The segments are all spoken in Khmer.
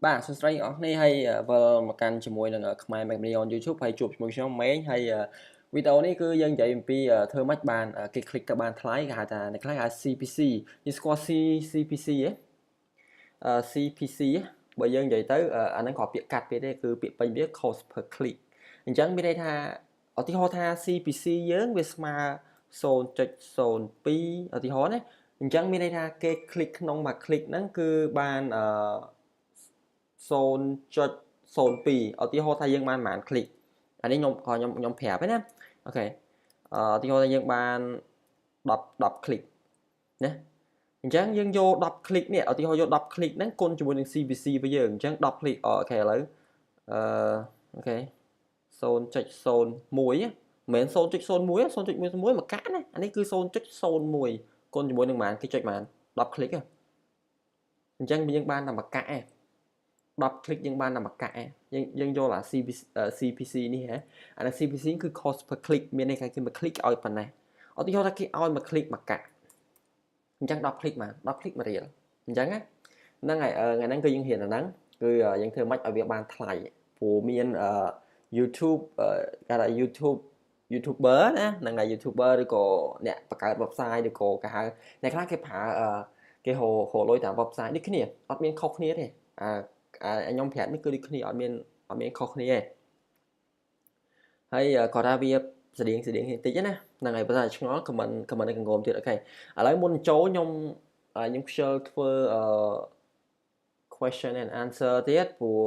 បាទសួស្តីអ្នកនរហើយវិលមកកាន់ជាមួយនឹងខ្មែរ Mac on YouTube ហើយជួបជាមួយខ្ញុំម៉េងហើយវីដេអូនេះគឺយើងនិយាយអំពីធ្វើម៉េចបានគេ click ទៅបានថ្លៃគេហៅថាអ្នកខ្លះហៅ CPC យើងស្គាល់ CPC ហ៎ CPC បើយើងនិយាយទៅអាហ្នឹងក៏ពាក្យកាត់ទៀតទេគឺពាក្យពេញវា cost per click អញ្ចឹងមានន័យថាឧទាហរណ៍ថា CPC យើងវាស្មើ0.02ឧទាហរណ៍ណាអញ្ចឹងមានន័យថាគេ click ក្នុងមួយ click ហ្នឹងគឺបានអឺ0.02ឧទាហរណ៍ថាយើងបានប្រហែល click អានេះខ្ញុំក៏ខ្ញុំប្រាប់ឯណា OK ឧទាហរណ៍ថាយើងបាន10 10 click ណាអញ្ចឹងយើងយក10 click នេះឧទាហរណ៍យក10 click ហ្នឹងគុណជាមួយនឹង CPC របស់យើងអញ្ចឹង10 click OK ឥឡូវអឺ OK 0.01មិនមែន0.01 0.11មួយកាក់ណាអានេះគឺ0.01គុណជាមួយនឹងប៉ុន្មានគេចុចប៉ុន្មាន10 click អញ្ចឹងយើងបានតែមួយកាក់ឯង10 click យើងបានតែមួយកាក់ឯងយើងយើងយល់អា CPC នេះហ៎អានេះ CPC គឺ cost per click មានន័យថាគេមួយ click ឲ្យប៉ុណ្ណេះឧទាហរណ៍ថាគេឲ្យមួយ click មួយកាក់អញ្ចឹង10 click បាន10 click 1រៀលអញ្ចឹងណាហ្នឹងហើយថ្ងៃហ្នឹងគឺយើងរៀនអាហ្នឹងគឺយើងធ្វើម៉េចឲ្យវាបានថ្លៃព្រោះមាន YouTube គេថា YouTube YouTuber ណាហ្នឹងហើយ YouTuber ឬក៏អ្នកបង្កើត website ឬក៏គេហៅអ្នកខ្លះគេប្រើគេហៅហៅលុយតាម website ដូចគ្នាអត់មានខុសគ្នាទេអាខ្ញុំប្រាប់នេះគឺដូចគ្នាអត់មានអត់មានខុសគ្នាទេហើយគាត់ថាវាស្តៀងស្តៀងគ្នាតិចណាហ្នឹងហើយបើថាឆ្ងល់ comment comment នៅកងទៀត OK ឥឡូវមុនចូលខ្ញុំខ្ញុំខ្ជិលធ្វើអឺ question and answer ទៀតព្រោះ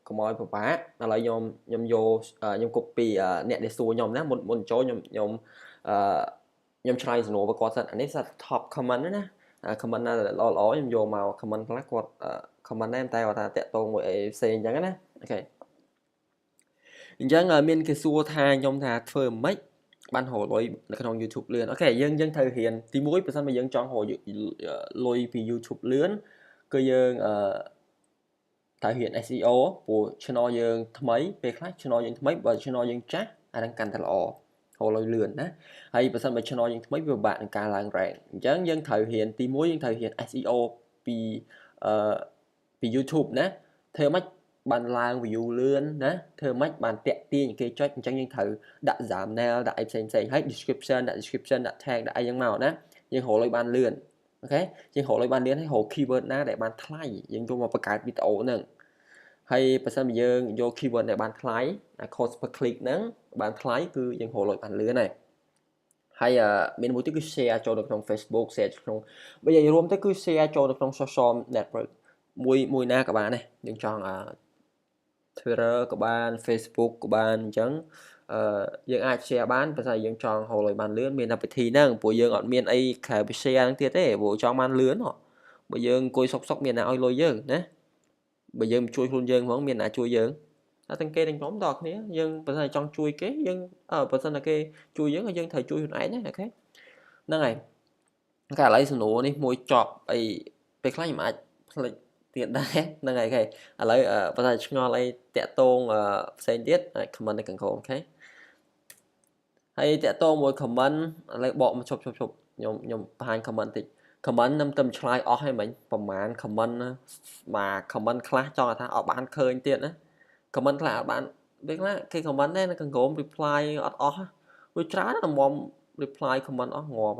កុំឲ្យពិបាកឥឡូវខ្ញុំខ្ញុំយកខ្ញុំ copy អ្នកដែលសួរខ្ញុំណាមុនមុនចូលខ្ញុំខ្ញុំអឺខ្ញុំឆ្លើយសំណួររបស់គាត់សិនអានេះសិត top comment ណា comment ណាល្អល្អខ្ញុំយកមក comment ខ្លះគាត់ comment ដែរតែគាត់ថាតាក់ទងមួយអីផ្សេងអញ្ចឹងណា OK អញ្ចឹងមានគេសួរថាខ្ញុំថាធ្វើម៉េចបានរកលុយនៅក្នុង YouTube លឿន OK យើងយើងត្រូវរៀនទី1បើសិនបើយើងចង់រកលុយពី YouTube លឿនគឺយើងអឺត្រូវរៀន SEO ព្រោះ channel យើងថ្មីពេលខ្លះ channel យើងថ្មីបើ channel យើងចាស់អាហ្នឹងកាន់តែល្អរកលុយលឿនណាហើយបើសិនបើ channel យើងថ្មីវាពិបាកនឹងការឡើង rank អញ្ចឹងយើងត្រូវរៀនទី1យើងត្រូវរៀន SEO ពីអឺពី YouTube ណាធ្វើម៉េចបានឡើង view លឿនណាធ្វើម៉េចបានតាក់ទាញគេចុចអញ្ចឹងយើងត្រូវដាក់ thumbnail ដាក់អីផ្សេងផ្សេងហើយ description ដាក់ description ដាក់ tag ដាក់អីចឹងមកណាយើងរកលុយបានលឿន OK យើងរកលុយបានលឿនហើយរក keyword ណាដែលបានថ្លៃយើងយកមកបង្កើតវីដេអូហ្នឹងហើយបើសិនបើយើងយក keyword ដែលបានថ្លៃ cost per click ហ្នឹងបានថ្លៃគឺយើងរកលុយបានលឿនហើយហើយមានមួយទៀតគឺ share ចូលនៅក្នុង Facebook share ក្នុងបើនិយាយរួមទៅគឺ share ចូលនៅក្នុង social network មួយមួយណាក៏បានដែរយើងចង់ Twitter ក៏បាន Facebook ក៏បានអញ្ចឹងអឺយើងអាច share បានប៉ុន្តែយើងចង់ហៅលុយបានលឿនមានតែវិធីហ្នឹងព្រោះយើងអត់មានអីក្រៅពី share ហ្នឹងទៀតទេព្រោះចង់បានលឿនបើយើងអង្គុយសុកសុកមានណាឲ្យលុយយើងណាបើយើងមិនជួយខ្លួនយើងហ្មងមានណាជួយយើងតែទាំងគេទាំងខ្ញុំតគ្នាយើងបើសិនចង់ជួយគេយើងអើបើសិនតែគេជួយយើងយើងត្រូវជួយខ្លួនឯងណា OK ហ្នឹងហើយកាលឥឡូវសំណួរនេះមួយចប់អីពេលខ្លះខ្ញុំអាចផ្លេចទៀតដែរហ្នឹងហើយ OK ឥឡូវបើថាឆ្ងល់អីតាក់តងផ្សេងទៀតអាច comment នៅខាងក្រោម OK ហើយតាក់ទងមួយ comment ឥឡូវបកមកឈប់ឈប់ឈប់ខ្ញុំខ្ញុំបង្ហាញ comment តិច comment ខ្ញុំទៅឆ្លើយអស់ហើយមិញប្រហែល comment បាទ comment ខ្លះចង់ថាអត់បានឃើញទៀតណា comment ខ្លះអត់បានពេលខ្លះគេ comment ដែរនៅខាងក្រោម reply អត់អស់វាច្រើនណាស់មុំ reply comment អស់ងាប់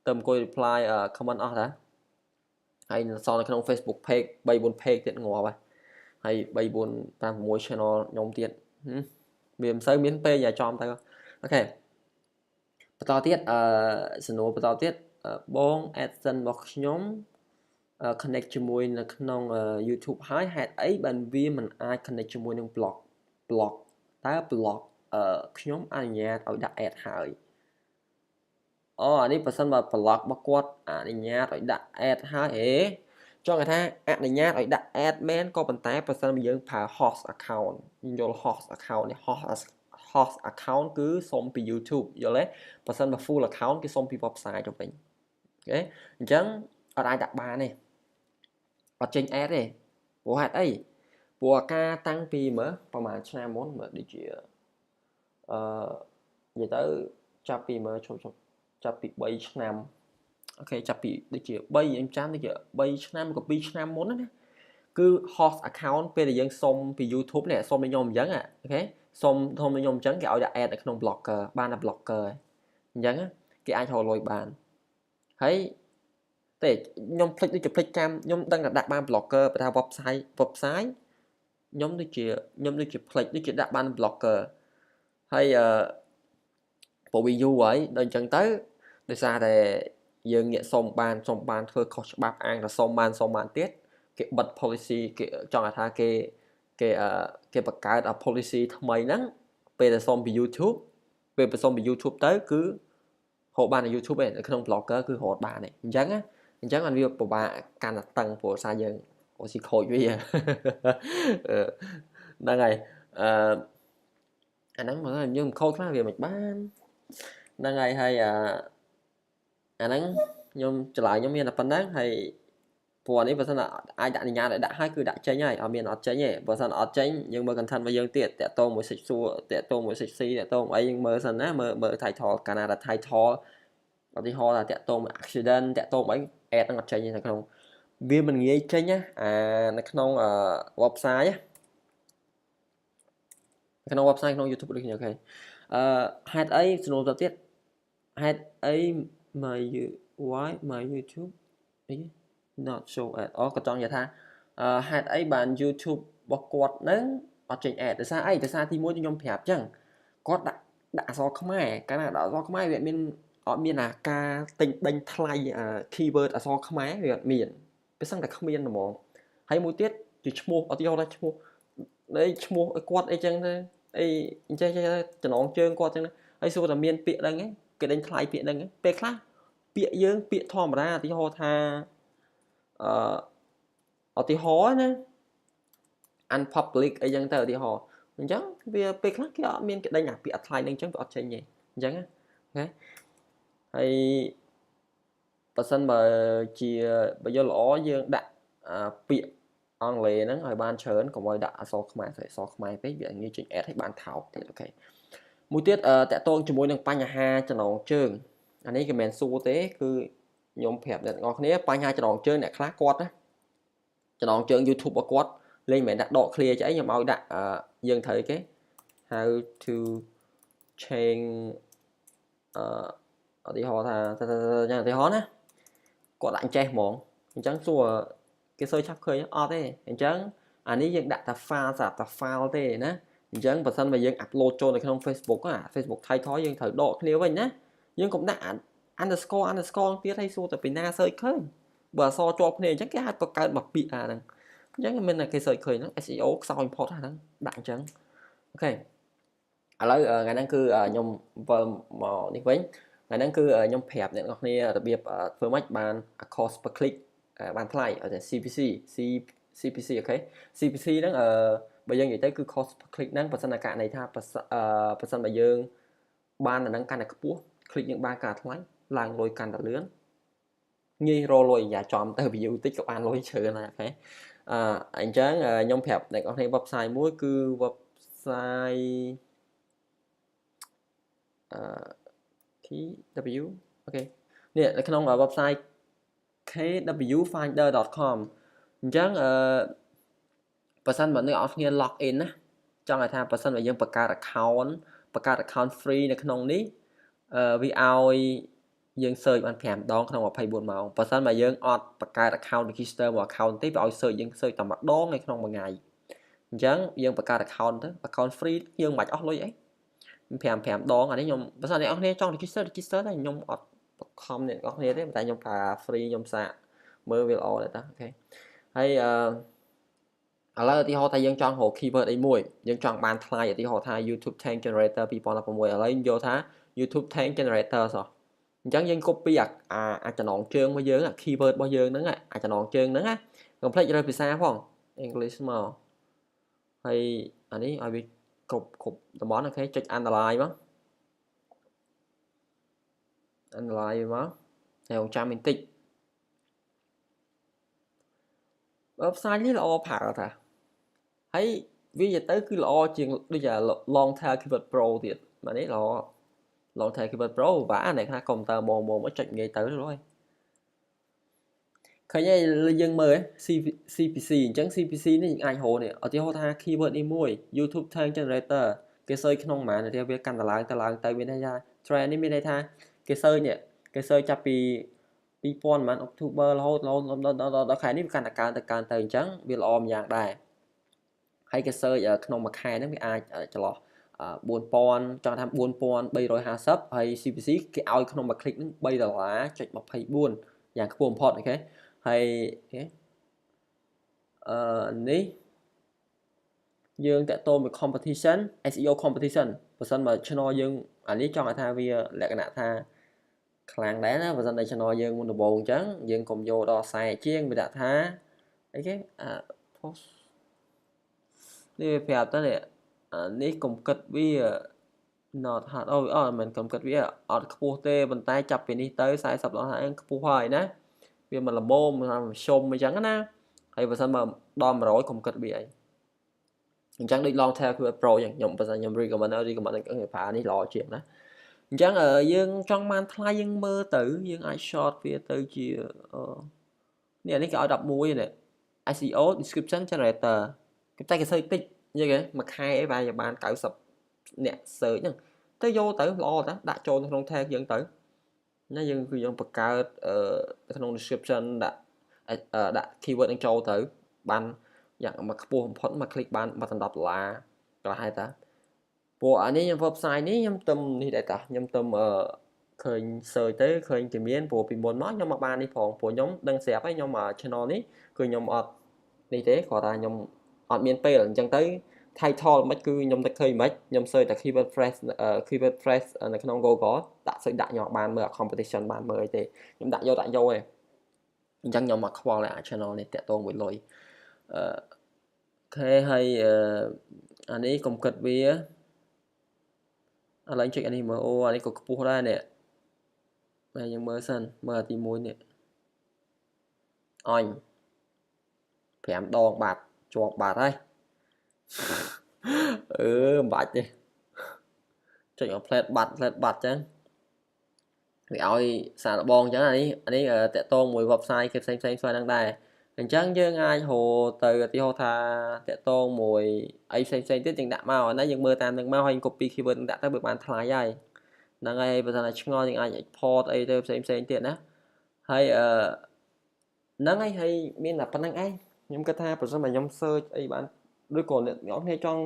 ទៅអង្គុយ reply comment អស់តាហើយសល់នៅក្នុង Facebook page 3 4 page ទៀតងាប់ហើយ3 4 5 6 channel ខ្ញុំទៀតវាមិនសូវមានពេកឲ្យចំទៅ OK បន្តទៀតអឺសំណួរបន្តទៀតបង AdSense របស់ខ្ញុំ connect ជាមួយនៅក្នុង YouTube ហើយហេតុអីបានវាមិនអាច connect ជាមួយនឹង blog blog តើ blog ខ្ញុំអនុញ្ញាតឲ្យដាក់ ad ហើយអូអានេះបើសិនបើ blog របស់គាត់អនុញ្ញាតឲ្យដាក់ ad ហើយអេចង់ថាអនុញ្ញាតឲ្យដាក់ ad មែនក៏ប៉ុន្តែបើសិនបើយើងប្រើ host account យល់ host account នេះ host account គឺសុំពី YouTube យល់ទេបើសិនបើ full account គេសុំពី website ទៅវិញ OK អញ្ចឹងអត់អាចដាក់បានទេអត់ចេញ ad ទេព្រោះហេតុអីព្រោះអាការតាំងពីមើលប្រហែលឆ្នាំមុនមើលដូចជាអឺនិយាយទៅចាប់ពីមើលឈប់ឈប់ចាប់ពី3ឆ្នាំ OK ចាប់ពីដូចជា3ខ្ញុំចាំដូចជា3ឆ្នាំក៏2ឆ្នាំមុនណា គឺ host account ពេលដែលយើងសុំពី YouTube នេះសុំពីខ្ញុំអញ្ចឹង OK សុំធំពីខ្ញុំអញ្ចឹងគេឲ្យដាក់ ad នៅក្នុង blogger បានតែ blogger អញ្ចឹងគេអាចរកលុយបានហើយទេខ្ញុំភ្លេចដូចជាភ្លេចចាំខ្ញុំដឹងតែដាក់បាន blogger បើថា website ខ្ញុំដូចជាភ្លេចដូចជាដាក់បាន blogger ហើយអឺព្រោះវាយូរហើយដល់អញ្ចឹងទៅដោយសារតែយើងងាកសុំបានសុំបានធ្វើខុសច្បាប់អាងតែសុំបានសុំបានទៀតគេបិទ policy គេចង់ថាគេគេគេបង្កើត policy ថ្មីហ្នឹងពេលដែលសុំពី YouTube ពេលប្រសុំពី YouTube ទៅគឺរកបាននៅ YouTube ឯងនៅក្នុង blogger គឺរត់បានឯងអញ្ចឹងណាអញ្ចឹងបានវាពិបាកកាន់តែតឹងព្រោះសារយើងអូស៊ីខូចវាហ្នឹងហើយអឺអាហ្នឹងមកយើងខូចខ្លះវាមិនបានហ្នឹងហើយហើយអាអាហ្នឹងខ្ញុំចម្លើយខ្ញុំមានតែប៉ុណ្ណឹងហើយព្រោះនេះបើសិនអាចដាក់អនុញ្ញាតឲ្យដាក់ហើយគឺដាក់ចេញហើយអត់មានអត់ចេញទេបើសិនអត់ចេញយើងមើល content របស់យើងទៀតតាក់ទងមួយ sexual តាក់ទងមួយ sexy តាក់ទងអីយើងមើលសិនណាមើលមើល title កាលណាតែ title ឧទាហរណ៍ថាតាក់ទងមួយ accident តាក់ទងអី ad ហ្នឹងអត់ចេញទេនៅក្នុងវាមិនងាយចេញណាអានៅក្នុង website ក្នុង website ក្នុង YouTube ដូចគ្នា OK អឺហេតុអីសំណួរទៅទៀតហេតុអី my why my YouTube អី not show ad អូក៏ចង់និយាយថាហេតុអីបាន YouTube របស់គាត់នឹងអត់ចេញ ad ដោយសារអីដោយសារទី1ខ្ញុំប្រាប់ចឹងគាត់ដាក់ដាក់អក្សរខ្មែរកាលណាដាក់អក្សរខ្មែរវាមានអត់មានអាការទិញដេញថ្លៃអា keyword អក្សរខ្មែរវាអត់មានវាសឹងតែគ្មានហ្មងហើយមួយទៀតជាឈ្មោះឧទាហរណ៍ថាឈ្មោះអីឈ្មោះគាត់អីចឹងទៅអីអញ្ចេះចំណងជើងគាត់ចឹងហើយសួរតែមានពាក្យហ្នឹងគេដេញថ្លៃពាក្យហ្នឹងពេលខ្លះពាក្យយើងពាក្យធម្មតាឧទាហរណ៍ថាអឺឧទាហរណ៍ណា unpublic អីចឹងទៅឧទាហរណ៍អញ្ចឹងវាពេលខ្លះគេអត់មានគេដេញអាពាក្យអត់ថ្លៃនឹងអញ្ចឹងវាអត់ចេញទេអញ្ចឹងណា OK ហើយបើសិនបើជាបើយល់ល្អយើងដាក់ពាក្យអង់គ្លេសហ្នឹងឲ្យបានច្រើនកុំឲ្យដាក់អក្សរខ្មែរអក្សរខ្មែរពេកវាងាយចេញ ad ឲ្យបានថោកទៀត OK មួយទៀតតកតងជាមួយនឹងបញ្ហាចំណងជើងអានេះគេមិនសួរទេគឺខ្ញុំប្រាប់អ្នកទាំងអស់គ្នាបញ្ហាចំណងជើងអ្នកខ្លះគាត់ណាចំណងជើង YouTube របស់គាត់លេងមិនមែនដាក់ដក clear ចអីខ្ញុំឲ្យដាក់យើងត្រូវគេ how to change អឺឧទាហរណ៍ថាយ៉ាងឧទាហរណ៍ណាគាត់ដាក់ចេះហ្មងអញ្ចឹងសួរគេសើឆាប់ឃើញអត់ទេអញ្ចឹងអានេះយើងដាក់តែ file សម្រាប់តែ file ទេណាអញ្ចឹងបើសិនបើយើង upload ចូលនៅក្នុង Facebook អា Facebook title យើងត្រូវដកគ្នាវិញណាយើងកុំដាក់ underscore underscore ទៀតឲ្យសួរតែពីណា search ឃើញបើអក្សរជាប់គ្នាអញ្ចឹងគេអាចបង្កើតមកពាក្យអាហ្នឹងអញ្ចឹងមិនតែគេ search ឃើញហ្នឹង SEO ខ្សោយបំផុតហ្នឹងដាក់អញ្ចឹង OK ឥឡូវថ្ងៃហ្នឹងគឺខ្ញុំវិលមកនេះវិញថ្ងៃហ្នឹងគឺខ្ញុំប្រាប់អ្នកនរគ្នារបៀបធ្វើម៉េចបាន cost per click បានថ្លៃឲ្យតែ CPC C CPC OK CPC ហ្នឹងអឺបើយើងនិយាយទៅគឺ cost per click ហ្នឹងបើសិនតែករណីថាបើសិនបើយើងបានអាហ្នឹងកាន់តែខ្ពស់ click យើងបានកាន់តែថ្លៃឡើងលុយកាន់តែលឿនងាយរលុយយ៉ាចំទៅ view តិចក៏បានលុយច្រើនដែរ OK អឺអញ្ចឹងខ្ញុំប្រាប់អ្នកនរគ្នា website មួយគឺ website អឺ KW OK នេះនៅក្នុង website kwfinder.com អញ្ចឹងអឺបើសិនបើអ្នកនរគ្នា log in ណាចង់ឲ្យថាបើសិនបើយើងបង្កើត account បង្កើត account free នៅក្នុងនេះអឺវាឲ្យយើង search បាន5ដងក្នុង24ម៉ោងបើសិនបើយើងអត់បង្កើត account register មួយ account ទេវាឲ្យ search យើង search តែម្ដងនៅក្នុងមួយថ្ងៃអញ្ចឹងយើងបង្កើត account ទៅ account free យើងមិនបាច់អស់លុយអី5 5ដងអានេះខ្ញុំបើសិនអ្នកនរគ្នាចង់ register register តែខ្ញុំអត់បខំអ្នកនរគ្នាទេតែខ្ញុំប្រើ free ខ្ញុំសាកមើលវាល្អដែរតា OK ហើយអឺឥឡូវឧទាហរណ៍ថាយើងចង់រក keyword អីមួយយើងចង់បានថ្លៃឧទាហរណ៍ថា YouTube Tag Generator 2016ឥឡូវយកថា YouTube Tag Generator សោះអញ្ចឹងយើង copy អាអាចំណងជើងរបស់យើងអា keyword របស់យើងហ្នឹងអាចំណងជើងហ្នឹងណាកុំភ្លេចរើសភាសាផង English មកហើយអានេះឲ្យវាគ្រប់គ្រប់តំបន់ OK ចុច analyze មក analyze វាមកហើយរងចាំបន្តិច website នេះល្អប្រើតាហើយវានិយាយទៅគឺល្អជាងដូចជា long tail keyword pro ទៀតបាទនេះល្អ long tail keyword pro ពិបាកអ្នកខ្លះកុំព្យូទ័រមកមកចុចងាយទៅហើយ ឃើញហើយយើងមើល CPC អញ្ចឹង CPC នេះយើងអាចរកនេះឧទាហរណ៍ថា keyword នេះមួយ YouTube Tag Generator គេ search ក្នុងប្រហែលនាទីវាកាន់តែឡើងទៅឡើងទៅមានន័យថា trend នេះមានន័យថាគេ search នេះគេ search ចាប់ពី2000ប្រហែល October រហូតរហូតដល់ដល់ខែនេះវាកាន់តែកើនទៅកើនទៅអញ្ចឹងវាល្អម្យ៉ាងដែរហើយគេ search ក្នុងមួយខែហ្នឹងវាអាចចន្លោះ4000ចង់ថា4350ហើយ CPC គេឲ្យក្នុងមួយ click ហ្នឹង3ដុល្លារចុច24យ៉ាងខ្ពស់បំផុត okay ហើយអឺនេះយើងតាក់ទងមួយ competition SEO competition បើសិនបើ channel យើងអានេះចង់ឲ្យថាវាលក្ខណៈថាខ្លាំងដែរណាបើសិនតែ channel យើងមុនដំបូងអញ្ចឹងយើងកុំយកដល់40ជាងវាដាក់ថាអីគេអា post នេះវាប្រាប់ទៅនេះអានេះកុំគិតវា not hard អូអត់មិនកុំគិតវាអត់ខ្ពស់ទេប៉ុន្តែចាប់ពីនេះទៅ40ដល់50ខ្ពស់ហើយណាវាមិនល្មមមឈុំអញ្ចឹងណាហើយបើសិនបើដល់100កុំគិតវាអីអញ្ចឹងដូច long tail keyword pro អញ្ចឹងខ្ញុំបើសិនខ្ញុំ recommend គេប្រើនេះល្អជាងណាអញ្ចឹងយើងចង់បានថ្លៃយើងមើលទៅយើងអាច short វាទៅជានេះនេះគេឲ្យ11នេះ SEO description generator គេតែគេ search តិចនិយាយគេមួយខែអីបែរជាបាន90អ្នក search ហ្នឹងទៅយកទៅល្អតាដាក់ចូលក្នុង tag យើងទៅណាយើងគឺយើងបង្កើតអឺក្នុង description ដាក់ដាក់ keyword នឹងចូលទៅបានយ៉ាងមកខ្ពស់បំផុតមក click បាន1 10ដុល្លារកន្លះហើយតាព្រោះអានេះខ្ញុំ website នេះខ្ញុំទឹមនេះដែរតាខ្ញុំទឹមអឺឃើញ search ទៅឃើញគេមានព្រោះពីមុនមកខ្ញុំមកបាននេះផងព្រោះខ្ញុំដឹងស្រាប់ហើយខ្ញុំ channel នេះគឺខ្ញុំអត់នេះទេគ្រាន់តែខ្ញុំអត់មានពេលអញ្ចឹងទៅ title មិនគឺខ្ញុំតែឃើញមិនខ្ញុំ search តែ keyword phrase keyword phrase នៅក្នុង Google ដាក់ search ដាក់ខ្ញុំបានមើល competition បានមើលអីទេខ្ញុំដាក់យកដាក់យកឯងអញ្ចឹងខ្ញុំមកខ្វល់អា channel នេះតាក់ទងមួយលុយអឺ okay ហើយអានេះកុំគិតវាឥឡូវចុចអានេះមើលអូអានេះក៏ខ្ពស់ដែរនេះហើយយើងមើលសិនមើលអាទី1នេះអញ5ដងបាត់ជាប់បាត់ហើយអឺមិនបាច់ទេចុចមកផ្លែតបាត់ផ្លែតបាត់ចឹងវាឲ្យសារលបងចឹងអានេះអានេះតាក់ទងមួយ website គេផ្សេងផ្សេងស្វែងហ្នឹងដែរអញ្ចឹងយើងអាចរកទៅឧទាហរណ៍ថាតាក់ទងមួយអីផ្សេងផ្សេងទៀតយើងដាក់មកអានេះយើងមើលតាមនឹងមកហើយ copy keyword នឹងដាក់ទៅវាបានថ្លៃហើយហ្នឹងហើយបើសិនតែឆ្ងល់យើងអាច export អីទៅផ្សេងផ្សេងទៀតណាហើយអឺហ្នឹងហើយហើយមានតែប៉ុណ្្នឹងឯងខ្ញុំគិតថាប្រសិនបើខ្ញុំ search អីបានឬក៏អ្នកនរគ្នាចង់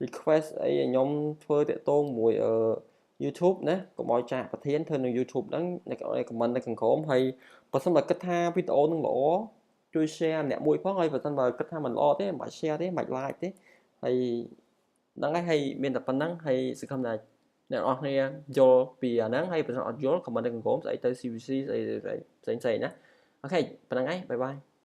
request អីឲ្យខ្ញុំធ្វើតាក់ទងមួយអឺ YouTube ណាកុំឲ្យចាក់ប្រធានធ្វើនៅ YouTube ហ្នឹងអ្នក comment នៅខាងក្រោមហើយបើសិនបើគិតថាវីដេអូហ្នឹងល្អជួយ share ម្នាក់មួយផងហើយបើសិនបើគិតថាមិនល្អទេមិនបាច់ share ទេមិនបាច់ like ទេហើយហ្នឹងហើយហើយមានតែប៉ុណ្្នឹងហើយសង្ឃឹមថាអ្នកនរគ្នាយល់ពីអាហ្នឹងហើយបើសិនអត់យល់ comment នៅខាងក្រោមស្អីទៅ CPC ស្អីផ្សេងផ្សេងណា okay ប៉ុណ្្នឹងហើយ bye bye.